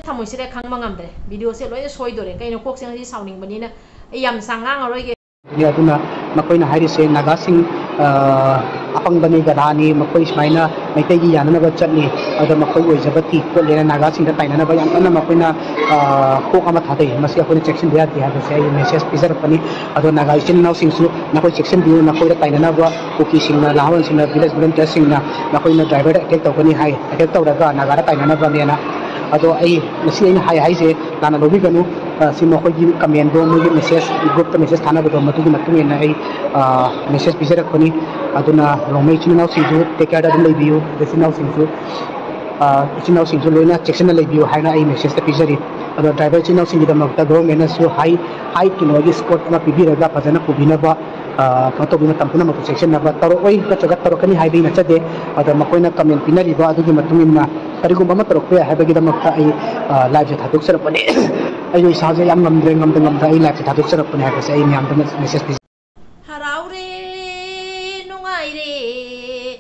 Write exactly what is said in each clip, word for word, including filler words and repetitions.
ꯊꯝꯃꯣꯏꯁꯤꯔꯦ ꯈꯪꯕ ꯉꯝꯗ꯭ꯔꯦ꯫ ꯚꯤꯗꯤꯑꯣꯁꯦ ꯂꯣꯏꯅ ꯁꯣꯏꯗꯣꯔꯦ꯫ ꯀꯩꯅꯣ, ꯀꯣꯛꯁꯦ ꯉꯁꯤ ꯁꯥꯎꯅꯤꯡꯕꯅꯤꯅ ꯑꯩ ꯌꯥꯝ ꯁꯥꯡ ꯉꯥꯡꯉꯔꯣꯏꯒꯦ꯫ ꯑꯗꯨꯅ ꯃꯈꯣꯏꯅ ꯍꯥꯏꯔꯤꯁꯦ ꯅꯥꯒꯥꯁꯤꯡ, ꯑ, ꯑꯄꯪꯕꯅꯤ, ꯒꯙꯥꯅꯤ, ꯃꯈꯣꯏ ꯁꯨꯃꯥꯏꯅ ꯃꯩꯇꯩꯒꯤ ꯌꯥꯅꯅꯕ ꯆꯠꯂꯤ, ꯑꯗ ꯃꯈꯣꯏ ꯑꯣꯏꯖꯕ ꯊꯤ ꯈꯣꯠꯂꯦꯅ ꯅꯥꯒꯥꯁꯤꯡꯗ ꯇꯥꯏꯅꯅꯕ ꯌꯥꯝ ꯀꯟꯅ ꯃꯈꯣꯏꯅ, ꯑ, ꯀꯣꯛ ꯑꯃ ꯊꯥꯗꯩ꯫ ꯃꯁꯤ ꯑꯩꯈꯣꯏꯅ ꯆꯦꯛꯁꯤꯟꯕ ꯌꯥꯗꯦ ꯍꯥꯏꯕꯁꯦ ꯑꯩ ꯃꯦꯁꯦꯖ ꯄꯤꯖꯔꯛꯄꯅꯤ꯫ ꯑꯗꯣ ꯅꯥꯒꯥ ꯏꯆꯤꯟ ꯏꯅꯥꯎꯁꯤꯡꯁꯨ ꯅꯈꯣꯏ ꯆꯦꯛꯁꯤꯟꯕꯤꯌꯨ, ꯅꯈꯣꯏꯗ ꯇꯥꯏꯅꯅꯕ ꯀꯨꯀꯤꯁꯤꯡꯅ, ꯂꯥꯍꯣꯟꯁꯤꯡꯅ, ꯚꯤꯂꯦꯖ ꯚꯣꯂꯨꯟꯇꯤꯌꯔꯁꯤꯡꯅ ꯅꯈꯣꯏꯅ ꯗ꯭ꯔꯥꯏꯚꯔꯗ ꯑꯦꯇꯦꯛ ꯇꯧꯒꯅꯤ ꯍꯥꯏ, ꯑꯦꯇꯦꯛ ꯇꯧꯔꯒ ꯅꯥꯒꯥꯗ ꯇꯥꯏꯅꯅꯕꯅꯦꯅ꯫ ꯑꯗꯣ ꯑꯩ ꯉꯁꯤ ꯑꯩꯅ ꯍꯥꯏ ꯍꯥꯏꯁꯦ ꯂꯥꯟꯅ ꯂꯧꯕꯤꯒꯅꯨ꯫ ꯑ, ꯁꯤ ꯃꯈꯣꯏꯒꯤ ꯀꯃꯦꯟꯗꯣ, ꯃꯣꯏꯒꯤ ꯃꯦꯁꯦꯖ, ꯒ꯭ꯔꯨꯞꯇ ꯃꯦꯁꯦꯖ ꯊꯥꯅꯕꯗꯣ, ꯃꯗꯨꯒꯤ ꯃꯇꯨꯡ ꯏꯟꯅ ꯑꯩ, ꯑ, ꯃꯦꯁꯦꯖ ꯄꯤꯖꯔꯛꯄꯅꯤ꯫ ꯑꯗꯨꯅ ꯔꯣꯡꯃꯩ ꯏꯆꯤꯟ ꯏꯅꯥꯎꯁꯤꯡꯁꯨ ꯇꯦꯛ ꯀꯦꯌꯔꯗ ꯑꯗꯨꯝ ꯂꯩꯕꯤꯌꯨ, ꯑꯗꯩ ꯏꯆꯤꯟ ꯏꯅꯥꯎꯁꯤꯡꯁꯨ, ꯑ, ꯏꯆꯤꯟ ꯏꯅꯥꯎꯁꯤꯡꯁꯨ ꯂꯣꯏꯅ ꯆꯦꯛꯁꯤꯟꯅ ꯂꯩꯕꯤꯌꯨ ꯍꯥꯏꯅ ꯑꯩ ꯃꯦꯁꯦꯖꯇ ꯄꯤꯖꯔꯤ꯫ ꯑꯗꯣ ꯗ꯭ꯔꯥꯏꯚꯔ ꯏꯆꯤꯟ ꯏꯅꯥꯎꯁꯤꯡꯒꯤꯗꯃꯛꯇ ꯒꯣꯚꯔꯟꯃꯦꯟꯅꯁꯨ ꯍꯥꯏ, ꯍꯥꯏ ꯀꯩꯅꯣꯒꯤ ꯁ꯭ꯄꯣꯠ ꯑꯃ ꯄꯤꯕꯤꯔꯒ ꯐꯖꯅ ꯄꯨꯕꯤꯅꯕ, ꯑ, ꯀꯩꯅꯣ ꯇꯧꯕ ꯃꯇꯝ ꯄꯨꯝꯅꯃꯛꯇ ꯆꯦꯛꯁꯤꯟꯅꯕ꯫ ꯇꯧꯔꯛꯑꯣꯏ ꯅꯠꯇ꯭ꯔꯒ ꯇꯧꯔꯛꯀꯅꯤ ꯍꯥꯏꯕꯒꯤ ꯅꯠꯆꯗꯦ꯫ ꯑꯗꯣ ꯃꯈꯣꯏꯅ ꯀꯃꯦꯟ ꯄꯤꯅꯔꯤꯕ ꯑꯗꯨꯒꯤ ꯃꯇꯨꯡ ꯏꯟꯅ ꯀꯔꯤꯒꯨꯝꯕ ꯑꯃ ꯇꯧꯔꯛꯄ ꯌꯥꯏ ꯍꯥꯏꯕꯒꯤꯗꯃꯛꯇ ꯑꯩ, ꯑ, ꯂꯥꯏꯚꯁꯦ ꯊꯥꯗꯣꯛꯆꯔꯛꯄꯅꯦ꯫ ꯑꯩꯗꯣ ꯏꯁꯥꯁꯦ ꯌꯥꯝ ꯉꯝꯗ꯭ꯔꯦ, ꯉꯝꯗ ꯉꯝꯗ ꯑꯩ ꯂꯥꯏꯚꯁꯦ ꯊꯥꯗꯣꯛꯆꯔꯛꯄꯅꯦ ꯍꯥꯏꯕꯁꯦ ꯑꯩ ꯃꯌꯥꯝꯗ ꯃꯦꯁꯦꯖ ꯄꯤꯖꯩ꯫ ꯍꯔꯥꯎꯔꯦ, ꯅꯨꯡꯉꯥꯏꯔꯦ꯫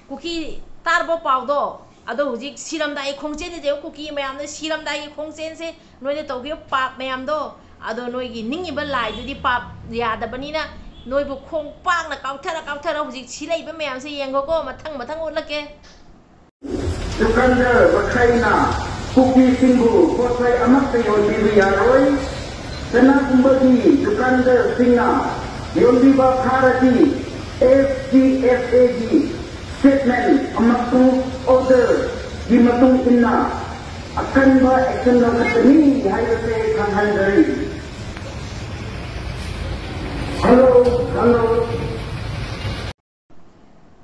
ꯀꯨꯀꯤ ꯇꯥꯔꯕꯣ ꯄꯥꯎꯗꯣ? ꯑꯗꯣ ꯍꯧꯖꯤꯛ ꯁꯤꯔꯝꯗꯥꯏꯒꯤ ꯈꯣꯡꯆꯦꯟꯁꯦ ꯌꯦꯡꯉꯨ, ꯀꯨꯀꯤ ꯃꯌꯥꯝꯅ ꯁꯤꯔꯝꯗꯥꯏꯒꯤ ꯈꯣꯡꯆꯦꯟꯁꯦ, ꯅꯣꯏꯅ ꯇꯧꯈꯤꯕ ꯄꯥꯞ ꯃꯌꯥꯝꯗꯣ꯫ ꯑꯗꯣ ꯅꯣꯏꯒꯤ ꯅꯤꯡꯉꯤꯕ ꯂꯥꯏꯗꯨꯗꯤ ꯄꯥꯞ ꯌꯥꯗꯕꯅꯤꯅ, ꯅꯣꯏꯕꯨ ꯈꯣꯡ ꯄꯥꯛꯅ ꯀꯥꯎꯊꯔ ꯀꯥꯎꯊꯔ ꯍꯧꯖꯤꯛ ꯁꯤꯔꯛꯏꯕ ꯃꯌꯥꯝꯁꯦ ꯌꯦꯡꯉꯣꯀꯣ, ꯃꯊꯪ ꯃꯊꯪ ꯎꯠꯂꯛꯀꯦ꯫ ꯗꯨꯀꯥꯟꯗꯥꯔ ꯃꯈꯩꯅ ꯀꯨꯀꯤꯁꯤꯡꯕꯨ ꯄꯣꯠꯆꯩ ꯑꯃꯠꯇ ꯌꯣꯟꯕꯤꯕ ꯌꯥꯔꯣꯏ꯫ ꯀꯅꯥꯒꯨꯝꯕꯒꯤ ꯗꯨꯀꯥꯟꯗꯥꯔꯁꯤꯡꯅ ꯌꯣꯟꯕꯤꯕ ꯐꯥꯔꯗꯤ, ꯑꯦꯐ ꯗꯤ ꯑꯦꯐ ꯑꯦꯒꯤ ꯁ꯭ꯇꯦꯠꯃꯦꯟ ꯑꯃꯁꯨꯡ ꯑꯣꯔꯗꯔꯒꯤ ꯃꯇꯨꯡ ꯏꯟꯅ ꯑꯀꯟꯕ ꯑꯦꯛꯁꯟ ꯂꯧꯈꯠꯀꯅꯤ ꯍꯥꯏꯕꯁꯦ ꯈꯪꯍꯟꯖꯔꯤ꯫ Hello, hello.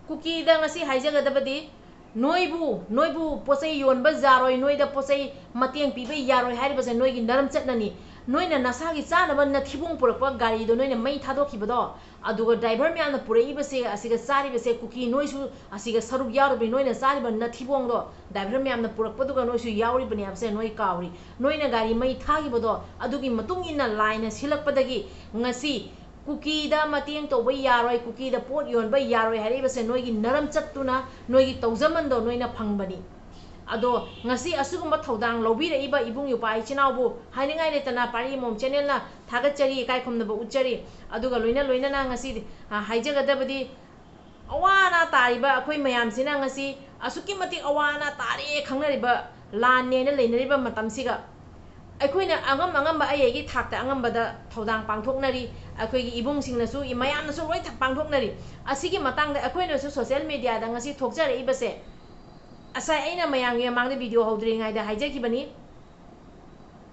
ꯀꯨꯀꯤꯗ ꯉꯁꯤ ꯍꯥꯏꯖꯒꯗꯕꯗꯤ, ꯅꯣꯏꯕꯨ, ꯅꯣꯏꯕꯨ ꯄꯣꯠꯆꯩ ꯌꯣꯟꯕ ꯌꯥꯔꯣꯏ, ꯅꯣꯏꯗ ꯄꯣꯠꯆꯩ ꯃꯇꯦꯡ ꯄꯤꯕ ꯌꯥꯔꯣꯏ ꯍꯥꯏꯔꯤꯕꯁꯦ ꯅꯣꯏꯒꯤ ꯅꯔꯝꯆꯠꯅꯅꯤ꯫ ꯅꯣꯏꯅ ꯅꯁꯥꯒꯤ ꯆꯥꯅꯕ ꯅꯊꯤꯕꯣꯡ ꯄꯨꯔꯛꯄ ꯒꯥꯔꯤꯗꯣ ꯅꯣꯏꯅ ꯃꯩ ꯊꯥꯗꯣꯛꯈꯤꯕꯗꯣ, ꯑꯗꯨꯒ ꯗ꯭ꯔꯥꯏꯚꯔ ꯃꯌꯥꯝꯅ ꯄꯨꯔꯛꯏꯕꯁꯦ, ꯑꯁꯤꯒ ꯆꯥꯔꯤꯕꯁꯦ, ꯀꯨꯀꯤ ꯅꯣꯏꯁꯨ ꯑꯁꯤꯒ ꯁꯔꯨꯛ ꯌꯥꯎꯔꯤꯕꯅꯤ꯫ ꯅꯣꯏꯅ ꯆꯥꯔꯤꯕ ꯅꯊꯤꯕꯣꯡꯗꯣ ꯗ꯭ꯔꯥꯏꯚꯔ ꯃꯌꯥꯝꯅ ꯄꯨꯔꯛꯄꯗꯨꯒ ꯅꯣꯏꯁꯨ ꯌꯥꯎꯔꯤꯕꯅꯦ ꯍꯥꯏꯕꯁꯦ ꯅꯣꯏ ꯀꯥꯎꯔꯤ꯫ ꯅꯣꯏꯅ ꯒꯥꯔꯤ ꯃꯩ ꯊꯥꯈꯤꯕꯗꯣ, ꯑꯗꯨꯒꯤ ꯃꯇꯨꯡ ꯏꯟꯅ ꯂꯥꯏꯅ ꯁꯤꯜꯂꯛꯄꯗꯒꯤ ꯉꯁꯤ ꯀꯨꯀꯤꯗ ꯃꯇꯦꯡ ꯇꯧꯕ ꯌꯥꯔꯣꯏ, ꯀꯨꯀꯤꯗ ꯄꯣꯠ ꯌꯣꯟꯕ ꯌꯥꯔꯣꯏ ꯍꯥꯏꯔꯛꯏꯕꯁꯦ ꯅꯣꯏꯒꯤ ꯅꯔꯝꯆꯠꯇꯨꯅ, ꯅꯣꯏꯒꯤ ꯇꯧꯖꯃꯟꯗꯣ ꯅꯣꯏꯅ ꯐꯪꯕꯅꯤ꯫ ꯑꯗꯣ ꯉꯁꯤ ꯑꯁꯤꯒꯨꯝꯕ ꯊꯧꯗꯥꯡ ꯂꯧꯕꯤꯔꯛꯏꯕ ꯏꯕꯨꯡ ꯏꯄ꯭ꯋꯥ ꯏꯆꯤꯟ ꯏꯅꯥꯎꯕꯨ ꯍꯥꯏꯅꯤꯡꯉꯥꯏ ꯂꯩꯇꯅ ꯄꯥꯔꯤ ꯃꯣꯝ ꯆꯦꯅꯦꯜꯅ ꯊꯥꯒꯠꯆꯔꯤ, ꯏꯀꯥꯏ ꯈꯨꯝꯅꯕ ꯎꯠꯆꯔꯤ꯫ ꯑꯗꯨꯒ ꯂꯣꯏꯅ ꯂꯣꯏꯅꯅ ꯉꯁꯤ, ꯑ, ꯍꯥꯏꯖꯒꯗꯕꯗꯤ, ꯑꯋꯥ ꯑꯅꯥ ꯇꯥꯔꯤꯕ ꯑꯩꯈꯣꯏ ꯃꯌꯥꯝꯁꯤꯅ ꯉꯁꯤ ꯑꯁꯨꯛꯀꯤ ꯃꯇꯤꯛ ꯑꯋꯥ ꯑꯅꯥ ꯇꯥꯔꯦ ꯈꯪꯅꯔꯤꯕ, ꯂꯥꯟꯅꯦꯅ ꯂꯩꯅꯔꯤꯕ ꯃꯇꯝꯁꯤꯒ, ꯑꯩꯈꯣꯏꯅ ꯑꯉꯝ ꯑꯉꯝꯕ ꯑꯩ ꯑꯩꯒꯤ ꯊꯥꯛꯇ ꯑꯉꯝꯕꯗ ꯊꯧꯗꯥꯡ ꯄꯥꯡꯊꯣꯛꯅꯔꯤ꯫ ꯑꯩꯈꯣꯏꯒꯤ ꯏꯕꯨꯡꯁꯤꯡꯅꯁꯨ, ꯃꯌꯥꯝꯅꯁꯨ ꯂꯣꯏ ꯊ-, ꯄꯥꯡꯊꯣꯛꯅꯔꯤ꯫ ꯑꯁꯤꯒꯤ ꯃꯇꯥꯡꯗ ꯑꯩꯈꯣꯏꯅꯁꯨ ꯁꯣꯁꯤꯌꯦꯜ ꯃꯦꯗꯤꯌꯥꯗ ꯉꯁꯤ ꯊꯣꯛꯆꯔꯛꯏꯕꯁꯦ, ꯉꯁꯥꯏ ꯑꯩꯅ ꯃꯌꯥꯝꯒꯤ ꯃꯃꯥꯡꯗ ꯚꯤꯗꯤꯑꯣ ꯍꯧꯗ꯭ꯔꯤꯉꯩꯗ ꯍꯥꯏꯖꯈꯤꯕꯅꯤ,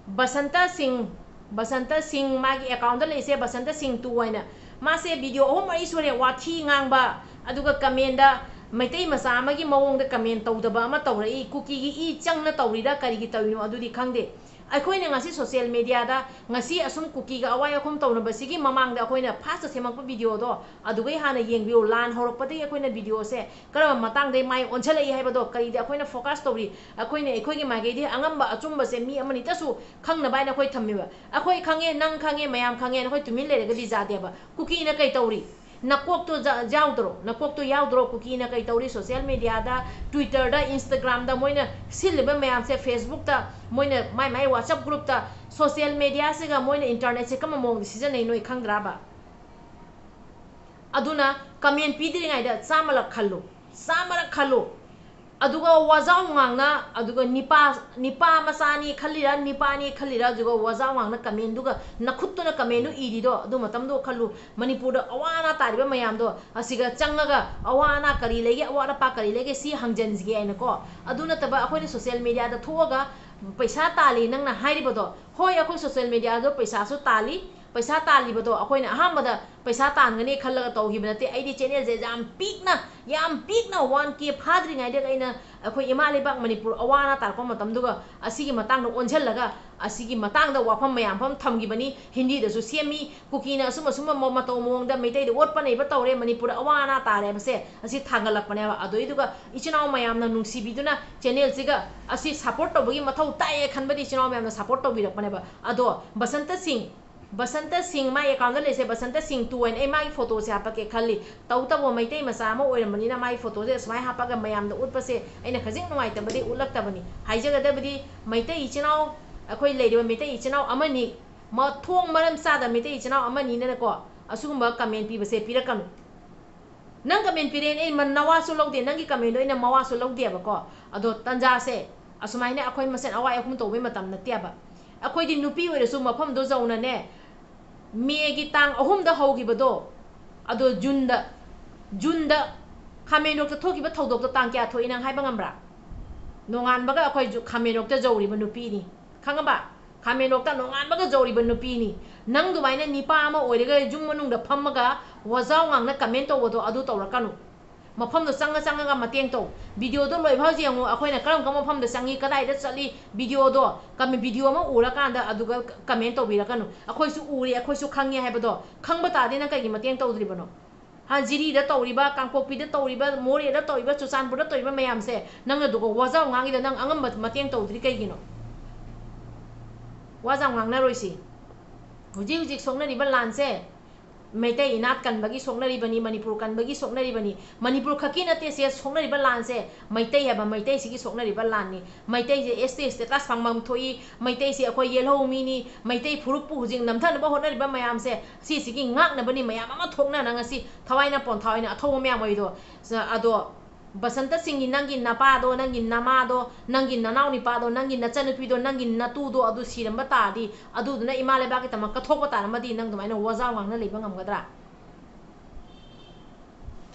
ꯕꯁꯟꯇ ꯁꯤꯡ, ꯕꯁꯟꯇ ꯁꯤꯡ, ꯃꯥꯒꯤ ꯑꯦꯀꯥꯎꯟꯗ ꯂꯩꯁꯦ, ꯕꯁꯟꯇ ꯁꯤꯡ ꯇꯨ ꯍꯥꯏꯅ, ꯃꯥꯁꯦ ꯚꯤꯗꯤꯑꯣ ꯑꯍꯨꯝ ꯃꯔꯤ ꯁꯨꯔꯦ ꯋꯥꯊꯤ ꯉꯥꯡꯕ, ꯑꯗꯨꯒ ꯀꯃꯦꯟꯗ ꯃꯩꯇꯩ ꯃꯆꯥ ꯑꯃꯒꯤ ꯃꯑꯣꯡꯗ ꯀꯃꯦꯟ ꯇꯧꯗꯕ ꯑꯃ ꯇꯧꯔꯛꯏ꯫ ꯀꯨꯀꯤꯒꯤ ꯏ ꯆꯪꯅ ꯇꯧꯔꯤꯔꯥ ꯀꯔꯤꯒꯤ ꯇꯧꯔꯤꯅꯣ ꯑꯗꯨꯗꯤ ꯈꯪꯗꯦ꯫ ꯑꯩꯈꯣꯏꯅ ꯉꯁꯤ ꯁꯣꯁꯤꯌꯦꯜ ꯃꯦꯗꯤꯌꯥꯗ ꯉꯁꯤ ꯑꯁꯨꯝ ꯀꯨꯀꯤꯒ ꯑꯋꯥꯏ ꯑꯈꯨꯝ ꯇꯧꯅꯕꯁꯤꯒꯤ ꯃꯃꯥꯡꯗ ꯑꯩꯈꯣꯏꯅ ꯐꯥꯔꯁꯇ ꯁꯦꯝꯃꯛꯄ ꯚꯤꯗꯤꯑꯣꯗꯣ ꯑꯗꯨꯒꯩ ꯍꯥꯟꯅ ꯌꯦꯡꯕꯤꯌꯨ꯫ ꯂꯥꯟ ꯍꯧꯔꯛꯄꯗꯒꯤ ꯑꯩꯈꯣꯏꯅ ꯚꯤꯗꯤꯑꯣꯁꯦ ꯀꯔꯝꯕ ꯃꯇꯥꯡꯗꯒꯤ ꯃꯥꯏ ꯑꯣꯟꯁꯤꯜꯂꯛꯏ ꯍꯥꯏꯕꯗꯣ, ꯀꯔꯤꯗ ꯑꯩꯈꯣꯏꯅ ꯐꯣꯀꯁ ꯇꯧꯔꯤ, ꯑꯩꯈꯣꯏꯅ ꯑꯩꯈꯣꯏꯒꯤ ꯃꯥꯏꯀꯩꯗꯒꯤ ꯑꯉꯝꯕ ꯑꯆꯨꯝꯕꯁꯦ ꯃꯤ ꯑꯃꯅꯤꯇꯁꯨ ꯈꯪꯅꯕ ꯍꯥꯏꯅ ꯑꯩꯈꯣꯏ ꯊꯝꯃꯦꯕ꯫ ꯑꯩꯈꯣꯏ ꯈꯪꯉꯦ, ꯅꯪ ꯈꯪꯉꯦ, ꯃꯌꯥꯝ ꯈꯪꯉꯦꯅ ꯑꯩꯈꯣꯏ ꯇꯨꯃꯤꯟ ꯂꯩꯔꯒꯗꯤ ꯌꯥꯗꯦꯕ꯫ ꯀꯨꯀꯤꯅ ꯀꯩ ꯇꯧꯔꯤ? ꯅꯀꯣꯛꯇꯣ ꯖ-, ꯌꯥꯎꯗ꯭ꯔꯣ? ꯅꯀꯣꯛꯇꯣ ꯌꯥꯎꯗ꯭ꯔꯣ? ꯀꯨꯀꯤꯅ ꯀꯩ ꯇꯧꯔꯤ? ꯁꯣꯁꯤꯌꯦꯜ ꯃꯦꯗꯤꯌꯥꯗ, ꯇ꯭ꯋꯤꯇꯔꯗ, ꯏꯟꯁꯇꯥꯒ꯭ꯔꯥꯝꯗ ꯃꯣꯏꯅ ꯁꯤꯜꯂꯤꯕ ꯃꯌꯥꯝꯁꯦ, ꯐꯦꯁꯕꯨꯛꯇ, ꯃꯣꯏꯅ ꯃꯥꯏ ꯃꯥꯏ ꯋꯥꯆꯞ ꯒ꯭ꯔꯨꯞꯇ, ꯁꯣꯁꯤꯌꯦꯜ ꯃꯦꯗꯤꯌꯥꯁꯤꯒ ꯃꯣꯏꯅ ꯏꯟꯇꯔꯅꯦꯠꯁꯦ ꯀꯔꯝꯕ ꯃꯑꯣꯡꯗ ꯁꯤꯖꯤꯟꯅꯩ ꯅꯣꯏ ꯈꯪꯗ꯭ꯔꯥꯕ? ꯑꯗꯨꯅ ꯀꯃꯦꯟ ꯄꯤꯗ꯭ꯔꯤꯉꯩꯗ ꯆꯥꯝꯃꯂꯛ ꯈꯜꯂꯨ, ꯆꯥꯝꯃꯔꯛ ꯈꯜꯂꯨ꯫ ꯑꯗꯨꯒ ꯋꯥꯖꯥꯎ ꯉꯥꯡꯅ, ꯑꯗꯨꯒ ꯅꯤꯄꯥ, ꯅꯤꯄꯥ ꯃꯆꯥꯅꯤ ꯈꯜꯂꯤꯔꯥ, ꯅꯤꯄꯥꯅꯤ ꯈꯜꯂꯤꯔꯥ, ꯑꯗꯨꯒ ꯋꯥꯖꯥꯎ ꯉꯥꯡꯅ ꯀꯃꯦꯟꯗꯨꯒ, ꯅꯈꯨꯠꯇꯨꯅ ꯀꯃꯦꯟꯗꯨ ꯏꯔꯤꯗꯣ, ꯑꯗꯨ ꯃꯇꯝꯗꯣ ꯈꯜꯂꯨ꯫ ꯃꯅꯤꯄꯨꯔꯗ ꯑꯋꯥ ꯑꯅꯥ ꯇꯥꯔꯤꯕ ꯃꯌꯥꯝꯗꯣ ꯑꯁꯤꯒ ꯆꯪꯉꯒ ꯑꯋꯥ ꯑꯅꯥ ꯀꯔꯤ ꯂꯩꯒꯦ, ꯑꯋꯥꯠ ꯑꯄꯥ ꯀꯔꯤ ꯂꯩꯒꯦ, ꯁꯤ ꯍꯪꯖꯟꯁꯤꯒꯦ ꯍꯥꯏꯅꯀꯣ꯫ ꯑꯗꯨ ꯅꯠꯇꯕ ꯑꯩꯈꯣꯏꯅ ꯁꯣꯁꯤꯌꯦꯜ ꯃꯦꯗꯤꯌꯥꯗ ꯊꯣꯛꯑꯒ ꯄꯩꯁꯥ ꯇꯥꯜꯂꯤ ꯅꯪꯅ ꯍꯥꯏꯔꯤꯕꯗꯣ, ꯍꯣꯏ, ꯑꯩꯈꯣꯏ ꯁꯣꯁꯤꯌꯦꯜ ꯃꯦꯗꯤꯌꯥꯗ ꯄꯩꯁꯥꯁꯨ ꯇꯥꯜꯂꯤ, ꯄꯩꯁꯥ ꯇꯥꯜꯂꯤꯕꯗꯣ ꯑꯩꯈꯣꯏꯅ ꯑꯍꯥꯟꯕꯗ ꯄꯩꯁꯥ ꯇꯥꯟꯒꯅꯤ ꯈꯜꯂꯒ ꯇꯧꯈꯤꯕ ꯅꯠꯇꯦ꯫ ꯑꯩꯗꯤ ꯆꯦꯅꯦꯜꯁꯦ ꯌꯥꯝ ꯄꯤꯛꯅ, ꯌꯥꯝ ꯄꯤꯛꯅ ꯋꯥꯟ ꯀꯦ ꯐꯥꯗ꯭ꯔꯤꯉꯩꯗ ꯑꯩꯅ ꯑꯩꯈꯣꯏ ꯏꯃꯥ ꯂꯩꯕꯥꯛ ꯃꯅꯤꯄꯨꯔ ꯑꯋꯥ ꯑꯅꯥ ꯇꯥꯔꯛꯄ ꯃꯇꯝꯗꯨꯒ ꯑꯁꯤꯒꯤ ꯃꯇꯥꯡꯗ ꯑꯣꯟꯁꯤꯜꯂꯒ ꯑꯁꯤꯒꯤ ꯃꯇꯥꯡꯗ ꯋꯥꯐꯝ ꯃꯌꯥꯝ ꯑꯃ ꯊꯝꯈꯤꯕꯅꯤ꯫ ꯍꯤꯟꯗꯤꯗꯁꯨ ꯁꯦꯝꯃꯤ, ꯀꯨꯀꯤꯅ ꯑꯁꯨꯝ ꯑꯁꯨꯝꯕ ꯃ-, ꯃꯇꯧ ꯃꯑꯣꯡꯗ ꯃꯩꯇꯩꯗ ꯑꯣꯠꯄ ꯅꯩꯕ ꯇꯧꯔꯦ, ꯃꯅꯤꯄꯨꯔꯗ ꯑꯋꯥ ꯑꯅꯥ ꯇꯥꯔꯦ ꯍꯥꯏꯕꯁꯦ ꯑꯁꯤ ꯊꯥꯡꯒꯠꯂꯛꯄꯅꯦꯕ꯫ ꯑꯗꯨꯏꯗꯨꯒ ꯏꯆꯤꯟ ꯏꯅꯥꯎ ꯃꯌꯥꯝꯅ ꯅꯨꯡꯁꯤꯕꯤꯗꯨꯅ ꯆꯦꯅꯦꯜꯁꯤꯒ ꯑꯁꯤ ꯁꯞꯄꯣꯔꯠ ꯇꯧꯕꯒꯤ ꯃꯊꯧ ꯇꯥꯏꯌꯦ ꯈꯟꯕꯗꯤ ꯏꯆꯤꯟ ꯏꯅꯥꯎ ꯃꯌꯥꯝꯅ ꯁꯞꯄꯣꯔꯠ ꯇꯧꯕꯤꯔꯛꯄꯅꯦꯕ꯫ ꯑꯗꯣ ꯕꯁꯟꯇ ꯁꯤꯡ, ꯕꯁꯟꯇ ꯁꯤꯡ, ꯃꯥꯒꯤ ꯑꯦꯀꯥꯎꯟꯗ ꯂꯩꯁꯦ ꯕꯁꯟꯇ ꯁꯤꯡ ꯇꯨ ꯍꯥꯏꯅ ꯑꯩ ꯃꯥꯒꯤ ꯐꯣꯇꯣꯁꯦ ꯍꯥꯞꯄꯛꯀꯦ ꯈꯜꯂꯤ꯫ ꯇꯧꯇꯕꯨ ꯃꯩꯇꯩ ꯃꯆꯥ ꯑꯃ ꯑꯣꯏꯔꯝꯕꯅꯤꯅ ꯃꯥꯒꯤ ꯐꯣꯇꯣꯁꯦ ꯁꯨꯃꯥꯏꯅ ꯍꯥꯞꯄꯒ ꯃꯌꯥꯝꯗ ꯎꯠꯄꯁꯦ ꯑꯩꯅ ꯈꯖꯤꯛ ꯅꯨꯡꯉꯥꯏꯇꯕꯗꯤ ꯎꯠꯂꯛꯇꯕꯅꯤ꯫ ꯍꯥꯏꯖꯒꯗꯕꯗꯤ ꯃꯩꯇꯩ ꯏꯆꯤꯟ ꯏꯅꯥꯎ, ꯑꯩꯈꯣꯏ ꯂꯩꯔꯤꯕ ꯃꯩꯇꯩ ꯏꯆꯤꯟ ꯏꯅꯥꯎ ꯑꯃꯅꯤ, ꯃꯊꯣꯡ ꯃꯔꯝ ꯆꯥꯗꯕ ꯃꯩꯇꯩ ꯏꯆꯤꯟ ꯏꯅꯥꯎ ꯑꯃꯅꯤꯅꯀꯣ ꯑꯁꯤꯒꯨꯝꯕ ꯀꯃꯦꯟ ꯄꯤꯕꯁꯦ ꯄꯤꯔꯛꯀꯅꯨ꯫ ꯅꯪ ꯀꯃꯦꯟ ꯄꯤꯔꯛꯑꯦꯅ ꯑꯩ ꯃ-, ꯅꯋꯥꯁꯨ ꯂꯧꯗꯦ, ꯅꯪꯒꯤ ꯀꯃꯦꯟꯗꯣ ꯑꯩꯅ ꯃꯋꯥꯁꯨ ꯂꯧꯗꯦꯕꯀꯣ꯫ ꯑꯗꯣ ꯇꯟꯖꯥꯁꯦ ꯑꯁꯨꯃꯥꯏꯅ ꯑꯩꯈꯣꯏ ꯃꯁꯦꯟ ꯑꯋꯥꯏ ꯑꯍꯨꯝ ꯇꯧꯕꯩ ꯃꯇꯝ ꯅꯠꯇꯦꯕ꯫ ꯑꯩꯈꯣꯏꯗꯤ ꯅꯨꯄꯤ ꯑꯣꯏꯔꯁꯨ ꯃꯐꯝꯗꯣ ꯌꯧꯅꯅꯦ, ꯃꯦꯒꯤ ꯇꯥꯡ ꯑꯍꯨꯝꯗ ꯍꯧꯈꯤꯕꯗꯣ, ꯑꯗꯣ ꯖꯨꯟꯗ, ꯖꯨꯟꯗ ꯈꯥꯃꯦꯟꯂꯣꯛꯇ ꯊꯣꯛꯈꯤꯕ ꯊꯧꯗꯣꯛꯇꯣ ꯇꯥꯡ ꯀꯌꯥ ꯊꯣꯛꯏ ꯅꯪ ꯍꯥꯏꯕ ꯉꯝꯕ꯭ꯔꯥ? ꯅꯣꯡꯉꯥꯟꯕꯒ ꯑꯩꯈꯣꯏ ꯖꯨ-, ꯈꯥꯃꯦꯟꯂꯣꯛꯇ ꯌꯧꯔꯤꯕ ꯅꯨꯄꯤꯅꯤ, ꯈꯪꯉꯕ? ꯈꯥꯃꯦꯟꯂꯣꯛꯇ ꯅꯣꯡꯉꯥꯟꯕꯒ ꯌꯧꯔꯤꯕ ꯅꯨꯄꯤꯅꯤ꯫ ꯅꯪ ꯑꯗꯨꯃꯥꯏꯅ ꯅꯤꯄꯥ ꯑꯃ ꯑꯣꯏꯔꯒ ꯌꯨꯝ ꯃꯅꯨꯡꯗ ꯐꯝꯃꯒ ꯋꯥꯖꯥꯎ ꯉꯥꯡꯅ ꯀꯃꯦꯟ ꯇꯧꯕꯗꯣ ꯑꯗꯨ ꯇꯧꯔꯛꯀꯅꯨ꯫ ꯃꯐꯝꯗꯣ ꯆꯪꯉ ꯆꯪꯉꯒ ꯃꯇꯦꯡ ꯇꯧ꯫ ꯚꯤꯗꯤꯑꯣꯗꯣ ꯂꯣꯏꯕ ꯍꯧꯖꯤꯛ ꯌꯦꯡꯉꯨ, ꯑꯩꯈꯣꯏꯅ ꯀꯔꯝ ꯀꯔꯝꯕ ꯃꯐꯝꯗ ꯆꯪꯉꯤ, ꯀꯗꯥꯏꯗ ꯆꯠꯂꯤ, ꯚꯤꯗꯤꯑꯣꯗꯣ, ꯀꯝ-, ꯚꯤꯗꯤꯑꯣ ꯑꯃ ꯎꯔꯀꯥꯟꯗ ꯑꯗꯨꯒ ꯀꯃꯦꯟ ꯇꯧꯕꯤꯔꯛꯀꯅꯨ꯫ ꯑꯩꯈꯣꯏꯁꯨ ꯎꯔꯦ, ꯑꯩꯈꯣꯏꯁꯨ ꯈꯪꯉꯦ ꯍꯥꯏꯕꯗꯣ ꯈꯪꯕ ꯇꯥꯔꯗꯤ ꯅꯪ ꯀꯩꯒꯤ ꯃꯇꯦꯡ ꯇꯧꯗ꯭ꯔꯤꯕꯅꯣ? ꯍꯥ, ꯖꯤꯔꯤꯗ ꯇꯧꯔꯤꯕ, ꯀꯥꯡꯄꯣꯛꯄꯤꯗ ꯇꯧꯔꯤꯕ, ꯃꯣꯔꯦꯗ ꯇꯧꯔꯤꯕ, ꯆꯨꯔꯆꯥꯟꯄꯨꯔꯗ ꯇꯧꯔꯤꯕ ꯃꯌꯥꯝꯁꯦ ꯅꯪꯅ ꯑꯗꯨꯒ ꯋꯥꯖꯥꯎ ꯉꯥꯡꯉꯤꯗ ꯅꯪ ꯑꯉꯝꯕ ꯃꯇꯦꯡ ꯇꯧꯗ꯭ꯔꯤ ꯀꯩꯒꯤꯅꯣ? ꯋꯥꯖꯥꯎ ꯉꯥꯡꯅꯔꯣꯏꯁꯤ꯫ ꯍꯧꯖꯤꯛ ꯍꯧꯖꯤꯛ ꯁꯣꯛꯅꯔꯤꯕ ꯂꯥꯟꯁꯦ ꯃꯩꯇꯩ ꯏꯅꯥꯠ ꯀꯟꯕꯒꯤ ꯁꯣꯛꯅꯔꯤꯕꯅꯤ, ꯃꯅꯤꯄꯨꯔ ꯀꯟꯕꯒꯤ ꯁꯣꯛꯅꯔꯤꯕꯅꯤ꯫ ꯃꯅꯤꯄꯨꯔ ꯈꯛꯀꯤ ꯅꯠꯇꯦ ꯁꯦ ꯁꯣꯛꯅꯔꯤꯕ ꯂꯥꯟꯁꯦ, ꯃꯩꯇꯩ ꯍꯥꯏꯕ ꯃꯩꯇꯩꯁꯤꯒꯤ ꯁꯣꯛꯅꯔꯤꯕ ꯂꯥꯟꯅꯤ꯫ ꯃꯩꯇꯩꯁꯦ ꯑꯦꯁ ꯇꯤ status ꯐꯪꯐꯝ ꯊꯣꯛꯏ, ꯃꯩꯇꯩꯁꯦ ꯑꯩꯈꯣꯏ ꯌꯦꯜꯍꯧ ꯃꯤꯅꯤ, ꯃꯩꯇꯩ ꯐꯨꯔꯨꯞꯄꯨ ꯍꯧꯖꯤꯛ ꯅꯝꯊꯅꯕ ꯍꯣꯠꯅꯔꯤꯕ ꯃꯌꯥꯝꯁꯦ, ꯁꯤꯁꯤꯒꯤ ꯉꯥꯛꯅꯕꯅꯤ ꯃꯌꯥꯝ ꯑꯃ ꯊꯣꯛꯅꯅ ꯉꯁꯤ ꯊꯋꯥꯏꯅ ꯄꯣꯟ ꯊꯥꯋꯥꯏꯅ ꯑꯊꯧꯕ ꯃꯌꯥꯝ ꯑꯣꯏꯗꯣ꯫ ꯑꯗꯣ ꯕꯁꯟꯇ ꯁꯤꯡꯒꯤ ꯅꯪꯒꯤ ꯅꯄꯥꯗꯣ, ꯅꯪꯒꯤ ꯅꯃꯥꯗꯣ, ꯅꯪꯒꯤ ꯅꯅꯥꯎ ꯅꯤꯄꯥꯗꯣ, ꯅꯪꯒꯤ ꯅꯆꯟꯅꯨꯄꯤꯗꯣ, ꯅꯪꯒꯤ ꯅꯇꯨꯗꯣ ꯑꯗꯨ ꯁꯤꯔꯝꯕ ꯇꯥꯔꯗꯤ, ꯑꯗꯨꯗꯨꯅ ꯏꯃꯥ ꯂꯩꯕꯥꯛꯀꯤꯗꯃꯛ ꯀꯠꯊꯣꯛꯄ ꯇꯥꯔꯝꯃꯗꯤ ꯅꯪ ꯑꯗꯨꯃꯥꯏꯅ ꯋꯥꯖꯥꯎ ꯉꯥꯡꯅ ꯂꯩꯕ ꯉꯝꯒꯗ꯭ꯔꯥ?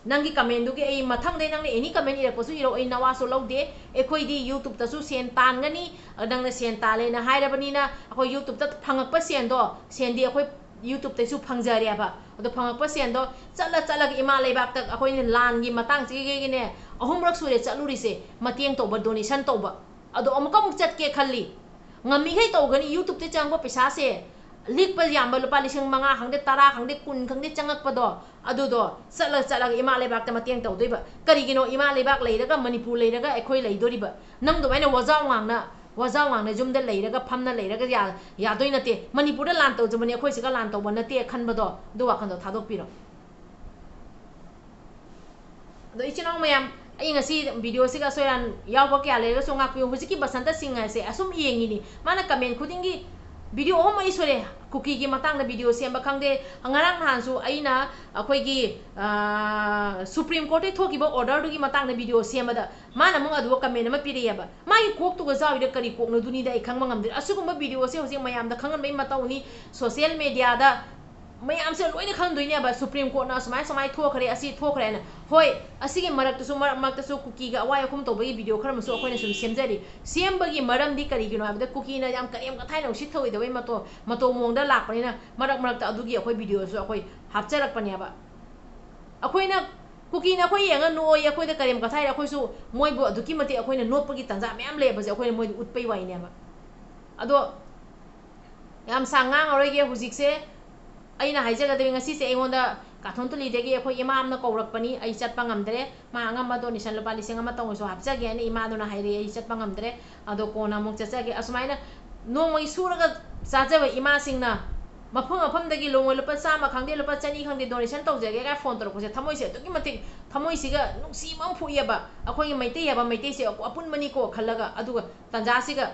ꯅꯪꯒꯤ ꯀꯃꯦꯟꯗꯨꯒꯤ ꯑꯩ ꯃꯊꯪꯗꯩ ꯅꯪꯅ any comment ꯏꯔꯛꯄꯁꯨ ꯏꯔꯛꯑꯣ, ꯑꯩ ꯅꯋꯥꯁꯨ ꯂꯧꯗꯦ꯫ ꯑꯩꯈꯣꯏꯗꯤ YouTubeꯇꯁꯨ ꯁꯦꯟ ꯇꯥꯟꯒꯅꯤ, ꯅꯪꯅ ꯁꯦꯟ ꯇꯥꯜꯂꯦꯅ ꯍꯥꯏꯔꯕꯅꯤꯅ ꯑꯩꯈꯣꯏ YouTubeꯇ ꯐꯪꯉꯛꯄ ꯁꯦꯟꯗꯣ, ꯁꯦꯟꯗꯤ ꯑꯩꯈꯣꯏ YouTubeꯇꯩꯁꯨ ꯐꯪꯖꯔꯦꯕ꯫ ꯑꯗꯣ ꯐꯪꯉꯛꯄ ꯁꯦꯟꯗꯣ ꯆꯠꯂ ꯆꯠꯂꯒ ꯏꯃꯥ ꯂꯩꯕꯥꯛꯇ ꯑꯩꯈꯣꯏꯅ ꯂꯥꯟꯒꯤ ꯃꯇꯥꯡꯁꯤꯒꯤꯅꯦ ꯑꯍꯨꯝꯔꯛ ꯁꯨꯔꯦ ꯆꯠꯂꯨꯔꯤꯁꯦ, ꯃꯇꯦꯡ ꯇꯧꯕ, donation ꯇꯧꯕ꯫ ꯑꯗꯣ ꯑꯃꯨꯛꯀ ꯑꯃꯨꯛ ꯆꯠꯀꯦ ꯈꯜꯂꯤ꯫ ꯉꯝꯃꯤꯈꯩ ꯇꯧꯒꯅꯤ꯫ YouTubeꯇ ꯆꯪꯕ ꯄꯩꯁꯥꯁꯦ ꯂꯤꯛꯄ ꯌꯥꯝꯕ ꯂꯨꯄꯥ ꯂꯤꯁꯤꯡ ꯃꯉꯥ ꯈꯪꯗꯦ, ꯇꯔꯥ ꯈꯪꯗꯦ, ꯀꯨꯟ ꯈꯪꯗꯦ ꯆꯪꯉꯛꯄꯗꯣ, ꯑꯗꯨꯗꯣ ꯆꯠꯂ ꯆꯠꯂꯒ ꯏꯃꯥ ꯂꯩꯕꯥꯛꯇ ꯃꯇꯦꯡ ꯇꯧꯗꯣꯏꯕ꯫ ꯀꯔꯤꯒꯤꯅꯣ ꯏꯃꯥ ꯂꯩꯕꯥꯛ ꯂꯩꯔꯒ, ꯃꯅꯤꯄꯨꯔ ꯂꯩꯔꯒ ꯑꯩꯈꯣꯏ ꯂꯩꯗꯣꯔꯤꯕ? ꯅꯪ ꯑꯗꯨꯃꯥꯏꯅ ꯋꯥꯖꯥꯎ ꯉꯥꯡꯅ ꯋꯥꯖꯥꯎ ꯉꯥꯡꯅ ꯌꯨꯝꯗ ꯂꯩꯔꯒ ꯐꯝꯅ ꯂꯩꯔꯒ ꯌꯥ-, ꯌꯥꯗꯣꯏ ꯅꯠꯇꯦ꯫ ꯃꯅꯤꯄꯨꯔꯗ ꯂꯥꯟ ꯇꯧꯖꯕꯅꯤ, ꯑꯩꯈꯣꯏ ꯁꯤꯒ ꯂꯥꯟ ꯇꯧꯕ ꯅꯠꯇꯦ ꯈꯟꯕꯗꯣ, ꯑꯗꯨ ꯋꯥꯈꯜꯗꯣ ꯊꯥꯗꯣꯛꯄꯤꯔꯣ꯫ ꯑꯗꯣ ꯏꯆꯤꯟ ꯏꯅꯥꯎ ꯃꯌꯥꯝ, ꯑꯩ ꯉꯁꯤ videoꯁꯤꯒ ꯑꯁꯣꯏ ꯑꯔꯥꯟ ꯌꯥꯎꯕ ꯀꯌꯥ ꯂꯩꯔꯒꯁꯨ ꯉꯥꯛꯄꯤꯌꯨ꯫ ꯍꯧꯖꯤꯛꯀꯤ ꯕꯁꯟꯇ ꯁꯤꯡ ꯍꯥꯏꯁꯦ ꯑꯁꯨꯝ ꯌꯦꯡꯉꯤꯅꯤ, ꯃꯥꯅ comment ꯈꯨꯗꯤꯡꯒꯤ video ꯑꯍꯨꯝ ꯃꯔꯤ ꯁꯨꯔꯦ ꯀꯨꯀꯤꯒꯤ ꯃꯇꯥꯡꯗ video ꯁꯦꯝꯕ ꯈꯪꯗꯦ꯫ ꯉꯔꯥꯡ ꯅꯍꯥꯟꯁꯨ ꯑꯩꯅ ꯑꯩꯈꯣꯏꯒꯤ, ꯑꯥ, Supreme Courtꯇꯒꯤ ꯊꯣꯛꯈꯤꯕ orderꯗꯨꯒꯤ ꯃꯇꯥꯡꯗ video ꯁꯦꯝꯕꯗ ꯃꯥꯅ ꯑꯃꯨꯛ ꯑꯗꯨꯒ comment ꯑꯃ ꯄꯤꯔꯛꯑꯦꯕ꯫ ꯃꯥꯒꯤ ꯀꯣꯛꯇꯨꯒ ꯆꯥꯎꯔꯤꯗ ꯀꯔꯤ ꯀꯣꯛꯅꯣꯗꯨꯅꯤꯗ ꯑꯩ ꯈꯪꯕ ꯉꯝꯗ꯭ꯔꯦ꯫ ꯑꯁꯤꯒꯨꯝꯕ videoꯁꯦ ꯍꯧꯖꯤꯛ ꯃꯌꯥꯝꯗ ꯈꯪꯍꯟꯕꯒꯤ ꯃꯇꯧꯅꯤ꯫ Social mediaꯗ ꯃꯌꯥꯝꯁꯦ ꯂꯣꯏꯅ ꯈꯪꯗꯣꯏꯅꯦꯕ, Supreme Courtꯅ ꯑꯁꯨꯃꯥꯏ ꯁꯨꯃꯥꯏ ꯊꯣꯛꯈ꯭ꯔꯦ, ꯑꯁꯤ ꯊꯣꯛꯈ꯭ꯔꯦꯅ꯫ ꯍꯣꯏ, ꯑꯁꯤꯒꯤ ꯃꯔꯛꯇꯁꯨ, ꯃꯔꯛ ꯃꯔꯛꯇꯁꯨ ꯀꯨꯀꯤꯒ ꯑꯋꯥꯏ ꯑꯈꯨꯝ ꯇꯧꯕꯒꯤ video ꯈꯔ ꯑꯃꯁꯨ ꯑꯩꯈꯣꯏꯅ ꯁꯨꯝ ꯁꯦꯝꯖꯔꯤ꯫ ꯁꯦꯝꯕꯒꯤ ꯃꯔꯝꯗꯤ ꯀꯔꯤꯒꯤꯅꯣ ꯍꯥꯏꯕꯗ, ꯀꯨꯀꯤꯅ ꯌꯥꯝ ꯀꯔꯦꯝ ꯀꯊꯥꯏꯅ ꯎꯁꯤꯠ ꯊꯧꯑꯣꯏꯗꯕꯒꯤ ꯃꯇꯧ, ꯃꯇꯧ ꯃꯑꯣꯡꯗ ꯂꯥꯛꯄꯅꯤꯅ, ꯃꯔꯛ ꯃꯔꯛꯇ ꯑꯗꯨꯒꯤ ꯑꯩꯈꯣꯏ videoꯁꯨ ꯑꯩꯈꯣꯏ ꯍꯥꯞꯆꯔꯛꯄꯅꯦꯕ꯫ ꯑꯩꯈꯣꯏꯅ, ꯀꯨꯀꯤꯅ ꯑꯩꯈꯣꯏ ꯌꯦꯡꯉ ꯅꯣꯛꯑꯣꯏ, ꯑꯩꯈꯣꯏꯗ ꯀꯔꯦꯝ ꯀꯊꯥꯏꯔꯦ, ꯑꯩꯈꯣꯏꯁꯨ ꯃꯣꯏꯕꯨ ꯑꯗꯨꯛꯀꯤ ꯃꯇꯤꯛ ꯑꯩꯈꯣꯏꯅ ꯅꯣꯛꯄꯒꯤ ꯇꯥꯟꯖꯥ ꯃꯌꯥꯝ ꯂꯩꯌꯦꯕꯁꯦ ꯑꯩꯈꯣꯏꯅ ꯃꯣꯏꯗ ꯎꯠꯄꯩ ꯋꯥꯔꯤꯅꯦꯕ꯫ ꯑꯗꯣ ꯌꯥꯝ ꯁꯥꯡ ꯉꯥꯡꯉꯔꯣꯏꯒꯦ ꯍꯧꯖꯤꯛꯁꯦ꯫ ꯑꯩꯅ ꯍꯥꯏꯖꯒꯗꯕ, ꯉꯁꯤꯁꯦ ꯑꯩꯉꯣꯟꯗ ꯀꯥꯊꯣꯟ ꯇꯨꯂꯤꯗꯒꯤ ꯑꯩꯈꯣꯏ ꯏꯃꯥ ꯑꯃꯅ ꯀꯧꯔꯛꯄꯅꯤ, ꯑꯩ ꯆꯠꯄ ꯉꯝꯗ꯭ꯔꯦ꯫ ꯃꯥ ꯑꯉꯝꯕ donation ꯂꯨꯄꯥ ꯂꯤꯁꯤꯡ ꯑꯃ ꯇꯧꯅꯁꯨ ꯍꯥꯞꯆꯒꯦ ꯍꯥꯏꯅ ꯏꯃꯥꯗꯨꯅ ꯍꯥꯏꯔꯛꯑꯦ, ꯑꯩ ꯆꯠꯄ ꯉꯝꯗ꯭ꯔꯦ꯫ ꯑꯗꯣ ꯀꯣꯟꯅ ꯑꯃꯨꯛ ꯆꯠꯆꯒꯦ꯫ ꯑꯁꯨꯃꯥꯏꯅ ꯅꯣꯡꯃꯒꯤ ꯁꯨꯔꯒ ꯆꯥꯖꯕ ꯏꯃꯥꯁꯤꯡꯅ ꯃꯐꯝ ꯃꯐꯝꯗꯒꯤ ꯅꯣꯡꯃ ꯂꯨꯄꯥ ꯆꯥꯝꯃ ꯈꯪꯗꯦ, ꯂꯨꯄꯥ ꯆꯅꯤ ꯈꯪꯗꯦ, donation ꯇꯧꯖꯒꯦ ꯀꯥꯏ phone ꯇꯧꯔꯛꯄꯁꯦ ꯊꯃꯣꯏꯁꯦ ꯑꯗꯨꯛꯀꯤ ꯃꯇꯤꯛ, ꯊꯃꯣꯏꯁꯤꯒ ꯅꯨꯡꯁꯤꯕ ꯑꯃ ꯄꯣꯛꯏꯕ꯫ ꯑꯩꯈꯣꯏꯒꯤ ꯃꯩꯇꯩ ꯍꯥꯏꯕ ꯃꯩꯇꯩꯁꯦ ꯑꯄꯨꯟꯕꯅꯤꯀꯣ ꯈꯜꯂꯒ, ꯑꯗꯨꯒ ꯇꯥꯟꯖꯥꯁꯤꯒ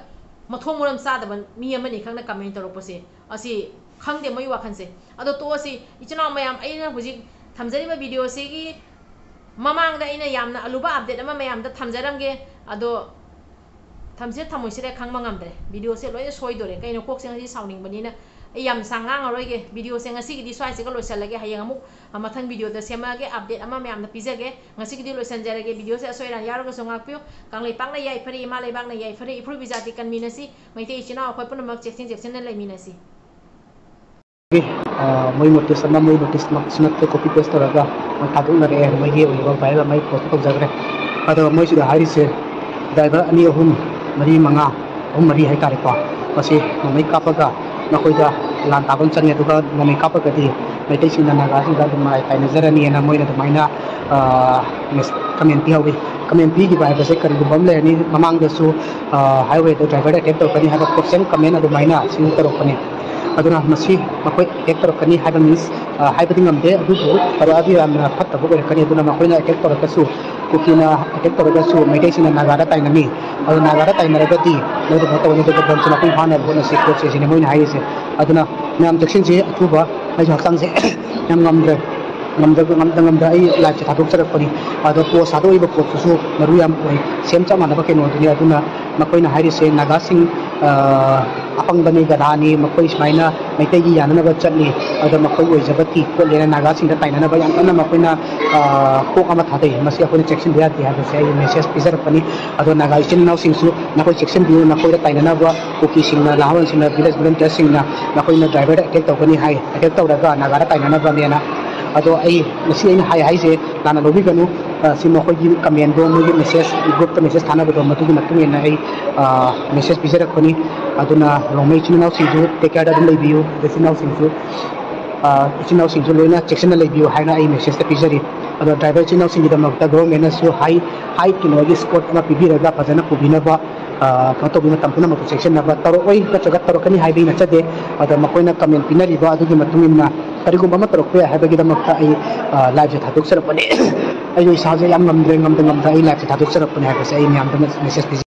ꯃꯊꯣꯡ ꯃꯔꯝ ꯆꯥꯗꯕ ꯃꯤ ꯑꯃꯅꯤ ꯈꯪꯅ comment ꯇꯧꯔꯛꯄꯁꯦ, ꯑꯁꯤ ꯈꯪꯗꯦ ꯃꯣꯏ ꯋꯥꯈꯜꯁꯦ꯫ ꯑꯗꯣ ꯇꯣꯛꯑꯁꯤ, ꯏꯆꯤꯟ ꯏꯅꯥꯎ ꯃꯌꯥꯝ, ꯑꯩꯅ ꯍꯧꯖꯤꯛ ꯊꯝꯖꯔꯤꯕ videoꯁꯤꯒꯤ ꯃꯃꯥꯡꯗ ꯑꯩꯅ ꯌꯥꯝꯅ ꯑꯂꯨꯕ update ꯑꯃ ꯃꯌꯥꯝꯗ ꯊꯝꯖꯔꯝꯒꯦ꯫ ꯑꯗꯣ ꯊꯝꯁꯤꯔ ꯊꯝꯃꯣꯏꯁꯤꯔ ꯈꯪꯕ ꯉꯝꯗ꯭ꯔꯦ꯫ Videoꯁꯦ ꯂꯣꯏꯅ ꯁꯣꯏꯗꯣꯔꯦ꯫ ꯀꯩꯅꯣ, ꯀꯣꯛꯁꯦ ꯉꯁꯤ ꯁꯥꯎꯅꯤꯡꯕꯅꯤꯅ ꯑꯩ ꯌꯥꯝ ꯁꯥꯡ ꯉꯥꯡꯉꯔꯣꯏꯒꯦ꯫ Videoꯁꯦ ꯉꯁꯤꯒꯤꯗꯤ ꯁ꯭ꯋꯥꯏꯁꯤꯒ ꯂꯣꯏꯁꯤꯜꯂꯒꯦ꯫ ꯍꯌꯦꯡ ꯑꯃꯨꯛ, ꯑ, ꯃꯊꯪ videoꯗ ꯁꯦꯝꯃꯛꯑꯒꯦ, update ꯑꯃ ꯃꯌꯥꯝꯗ ꯄꯤꯖꯒꯦ꯫ ꯉꯁꯤꯒꯤꯗꯤ ꯂꯣꯏꯁꯤꯟꯖꯔꯒꯦ꯫ Videoꯁꯦ ꯑꯁꯣꯏ ꯑꯔꯥꯟ ꯌꯥꯎꯔꯒꯁꯨ ꯉꯥꯛꯄꯤꯌꯨ꯫ ꯀꯪꯂꯩꯄꯥꯛꯅ ꯌꯥꯏꯐꯔꯦ, ꯏꯃꯥ ꯂꯩꯕꯥꯛꯅ ꯌꯥꯏꯐꯔꯦ, ꯏꯐꯨꯔꯨꯞ ꯏꯖꯥꯇꯤ ꯀꯟꯃꯤꯟꯅꯁꯤ꯫ ꯃꯩꯇꯩ ꯏꯆꯤꯟ ꯏꯅꯥꯎ ꯑꯩꯈꯣꯏ ꯄꯨꯝꯅꯃꯛ ꯆꯦꯛꯁꯤꯟ ꯆꯦꯛꯁꯤꯟꯅ ꯂꯩꯃꯤꯟꯅꯁꯤ꯫ ꯑ, ꯃꯣꯏ notice ꯑꯃ, ꯃꯣꯏ notice ꯃꯛꯁꯨ ꯅꯠꯇꯦ, copy paste ꯇꯧꯔꯒ ꯃꯣꯏ ꯊꯥꯗꯣꯛꯅꯔꯛꯑꯦ꯫ ꯃꯣꯏꯒꯤ ꯑꯣꯏꯕ viral ꯑꯃ post ꯇꯧꯖꯈ꯭ꯔꯦ꯫ ꯑꯗꯣ ꯃꯣꯏꯁꯤꯗ ꯍꯥꯏꯔꯤꯁꯦ, driver ꯑꯅꯤ, ꯑꯍꯨꯝ, ꯃꯔꯤ, ꯃꯉꯥ, ꯑꯍꯨꯝ, ꯃꯔꯤ ꯍꯥꯏꯇꯥꯔꯦꯀꯣ, ꯃꯁꯤ ꯅꯣꯡꯃꯩ ꯀꯥꯞꯄꯒ ꯃꯈꯣꯏꯗ ꯂꯥꯟ ꯇꯥꯕ ꯑꯃ ꯆꯪꯉꯦ꯫ ꯑꯗꯨꯒ ꯅꯣꯡꯃꯩ ꯀꯥꯞꯄꯒꯗꯤ ꯃꯩꯇꯩꯁꯤꯡꯅ ꯅꯥꯒꯥꯁꯤꯡꯗ ꯑꯗꯨꯝ ꯃꯔꯥꯏ ꯇꯥꯏꯅꯖꯔꯅꯤꯅ ꯃꯣꯏꯅ ꯑꯗꯨꯃꯥꯏꯅ, ꯑ, comment ꯄꯤꯍꯧꯋꯤ꯫ ꯀꯃꯦꯟ ꯄꯤꯈꯤꯕ ꯍꯥꯏꯕꯁꯦ ꯀꯔꯤꯒꯨꯝꯕ ꯑꯃ ꯂꯩꯔꯅꯤ, ꯃꯃꯥꯡꯗꯁꯨ ꯍꯥꯏꯋꯦꯗ ꯗ꯭ꯔꯥꯏꯚꯔꯗ ꯑꯦꯇꯦꯛ ꯇꯧꯔꯛꯀꯅꯤ ꯍꯥꯏꯕ ꯄꯣꯠꯁꯦꯝ ꯀꯃꯦꯟ ꯑꯗꯨꯃꯥꯏꯅ ꯁꯤ ꯇꯧꯔꯛꯄꯅꯤ꯫ ꯑꯗꯨꯅ ꯃꯁꯤ ꯃꯈꯣꯏ ꯑꯦꯇꯦꯛ ꯇꯧꯔꯛꯀꯅꯤ ꯍꯥꯏꯕ ꯃꯤꯟꯁ ꯍꯥꯏꯕꯗꯤ ꯉꯝꯗꯦ, ꯑꯗꯨꯕꯨ ꯇꯧꯔꯛꯑꯗꯤ ꯌꯥꯝꯅ ꯐꯠꯇꯕ ꯑꯣꯏꯔꯛꯀꯅꯤ꯫ ꯑꯗꯨꯅ ꯃꯈꯣꯏꯅ ꯑꯦꯇꯦꯛ ꯇꯧꯔꯒꯁꯨ, ꯀꯨꯀꯤꯅ ꯑꯦꯇꯦꯛ ꯇꯧꯔꯒꯁꯨ ꯃꯩꯇꯩꯁꯤꯡꯅ ꯅꯥꯒꯥꯗ ꯇꯥꯏꯅꯅꯤ꯫ ꯑꯗꯨ ꯅꯥꯒꯥꯗ ꯇꯥꯏꯅꯔꯒꯗꯤ ꯃꯣꯏꯗ ꯀꯩꯅꯣ ꯇꯧꯒꯅꯤ, ꯑꯗꯨꯒ ꯕꯟꯁꯨ ꯃꯄꯨꯡ ꯐꯥꯅꯕ ꯍꯣꯠꯅꯁꯤ ꯈꯣꯠꯁꯤ ꯁꯤꯅꯤ ꯃꯣꯏꯅ ꯍꯥꯏꯔꯤꯁꯦ꯫ ꯑꯗꯨꯅ ꯃꯌꯥꯝ ꯆꯦꯛꯁꯤꯟꯁꯤ꯫ ꯑꯊꯨꯕ ꯑꯩꯁꯨ ꯍꯛꯆꯥꯡꯁꯦ ꯌꯥꯝ ꯉꯝꯗ꯭ꯔꯦ, ꯉꯝꯗ ꯉꯝꯗ ꯉꯝꯗ ꯑꯩ ꯂꯥꯏꯐꯁꯦ ꯊꯥꯗꯣꯛꯆꯔꯛꯄꯅꯤ꯫ ꯑꯗꯣ ꯄꯣꯁ ꯊꯥꯗꯣꯛꯏꯕ ꯄꯣꯠꯇꯨꯁꯨ ꯃꯔꯨ ꯌꯥꯝ ꯑꯣꯏ, ꯁꯦꯝ ꯆꯞ ꯃꯥꯟꯅꯕ ꯀꯩꯅꯣꯗꯨꯅꯤ꯫ ꯑꯗꯨꯅ ꯃꯈꯣꯏꯅ ꯍꯥꯏꯔꯤꯁꯦ ꯅꯥꯒꯥꯁꯤꯡ ꯑꯄꯪꯕꯅꯤ, ꯒꯙꯥꯅꯤ, ꯃꯈꯣꯏ ꯁꯨꯃꯥꯏꯅ ꯃꯩꯇꯩꯒꯤ ꯌꯥꯅꯅꯕ ꯆꯠꯂꯤ, ꯑꯗ ꯃꯈꯣꯏ ꯑꯣꯏꯖꯕ ꯊꯤ ꯈꯣꯠꯂꯦꯅ ꯅꯥꯒꯥꯁꯤꯡꯗ ꯇꯥꯏꯅꯅꯕ ꯌꯥꯝ ꯀꯟꯅ ꯃꯈꯣꯏꯅ ꯀꯣꯛ ꯑꯃ ꯊꯥꯗꯩ꯫ ꯃꯁꯤ ꯑꯩꯈꯣꯏꯅ ꯆꯦꯛꯁꯤꯟꯕ ꯌꯥꯗꯦ ꯍꯥꯏꯕꯁꯦ ꯑꯩ ꯃꯦꯁꯦꯖ ꯄꯤꯖꯔꯛꯄꯅꯤ꯫ ꯑꯗꯣ ꯅꯥꯒꯥ ꯏꯆꯤꯟ ꯏꯅꯥꯎꯁꯤꯡꯁꯨ ꯅꯈꯣꯏ ꯆꯦꯛꯁꯤꯟꯕꯤꯌꯨ, ꯅꯈꯣꯏꯗ ꯇꯥꯏꯅꯅꯕ ꯀꯨꯀꯤꯁꯤꯡꯅ, ꯂꯥꯍꯣꯟꯁꯤꯡꯅ, ꯚꯤꯂꯦꯖ ꯚꯣꯂꯨꯟꯇꯤꯌꯔꯁꯤꯡꯅ ꯅꯈꯣꯏꯅ ꯗ꯭ꯔꯥꯏꯚꯔꯗ ꯑꯦꯇꯦꯛ ꯇꯧꯒꯅꯤ ꯍꯥꯏ, ꯑꯦꯇꯦꯛ ꯇꯧꯔꯒ ꯅꯥꯒꯥꯗ ꯇꯥꯏꯅꯅꯕꯅꯦꯅ꯫ ꯑꯗꯣ ꯑꯩ ꯉꯁꯤ ꯑꯩꯅ ꯍꯥꯏ ꯍꯥꯏꯁꯦ ꯂꯥꯟꯅ ꯂꯧꯕꯤꯒꯅꯨ꯫ ꯁꯤ ꯃꯈꯣꯏꯒꯤ ꯀꯃꯦꯟꯗꯣ, ꯃꯣꯏꯒꯤ ꯃꯦꯁꯦꯖ, ꯒ꯭ꯔꯨꯞꯇ ꯃꯦꯁꯦꯖ ꯊꯥꯅꯕꯗꯣ, ꯃꯗꯨꯒꯤ ꯃꯇꯨꯡ ꯏꯟꯅ ꯑꯩ ꯃꯦꯁꯦꯖ ꯄꯤꯖꯔꯛꯄꯅꯤ꯫ ꯑꯗꯨꯅ ꯔꯣꯡꯃꯩ ꯏꯆꯤꯟ ꯏꯅꯥꯎꯁꯤꯡꯁꯨ ꯇꯦꯛ ꯀꯦꯌꯔꯗ ꯑꯗꯨꯝ ꯂꯩꯕꯤꯌꯨ꯫ ꯏꯆꯤꯟ ꯏꯅꯥꯎꯁꯤꯡꯁꯨ ꯏꯆꯤꯟ ꯏꯅꯥꯎꯁꯤꯡꯁꯨ ꯂꯣꯏꯅ ꯆꯦꯛꯁꯤꯟꯅ ꯂꯩꯕꯤꯌꯨ ꯍꯥꯏꯅ ꯑꯩ ꯃꯦꯁꯦꯖꯇ ꯄꯤꯖꯔꯤ꯫ ꯑꯗꯣ ꯗ꯭ꯔꯥꯏꯚꯔ ꯏꯆꯤꯟ ꯏꯅꯥꯎꯁꯤꯡꯒꯤꯗꯃꯛꯇ ꯒꯣꯚꯔꯟꯃꯦꯟꯅꯁꯨ ꯍꯥꯏ ꯍꯥꯏ ꯀꯩꯅꯣꯒꯤ ꯁ꯭ꯄꯣꯠ ꯑꯃ ꯄꯤꯕꯤꯔꯒ ꯐꯖꯅ ꯄꯨꯕꯤꯅꯕ, ꯀꯩꯅꯣ ꯇꯧꯕ ꯃꯇꯝ ꯄꯨꯝꯅꯃꯛꯇ ꯆꯦꯛꯁꯤꯟꯅꯕ ꯇꯧꯔꯛꯑꯣꯏ ꯅꯠꯇ꯭ꯔꯒ ꯇꯧꯔꯛꯀꯅꯤ ꯍꯥꯏꯕꯒꯤ ꯅꯠꯆꯗꯦ꯫ ꯑꯗꯣ ꯃꯈꯣꯏꯅ ꯀꯃꯦꯟ ꯄꯤꯅꯔꯤꯕ ꯑꯗꯨꯒꯤ ꯃꯇꯨꯡ ꯏꯟꯅ ꯀꯔꯤꯒꯨꯝꯕ ꯑꯃ ꯇꯧꯔꯛꯄ ꯌꯥꯏ ꯍꯥꯏꯕꯒꯤꯗꯃꯛꯇ ꯑꯩ ꯂꯥꯏꯐꯁꯦ ꯊꯥꯗꯣꯛꯆꯔꯛꯄꯅꯦ꯫ ꯑꯩꯗꯣ ꯏꯁꯥꯁꯦ ꯌꯥꯝ ꯉꯝꯗ꯭ꯔꯦ, ꯉꯝꯗ ꯉꯝꯗ ꯑꯩ ꯂꯥꯏꯐꯁꯦ ꯊꯥꯗꯣꯛꯆꯔꯛꯄꯅꯦ ꯍꯥꯏꯕꯁꯦ ꯑꯩ ꯃꯌꯥꯝꯗ ꯃꯦꯁꯦꯖ ꯄꯤꯖꯩ꯫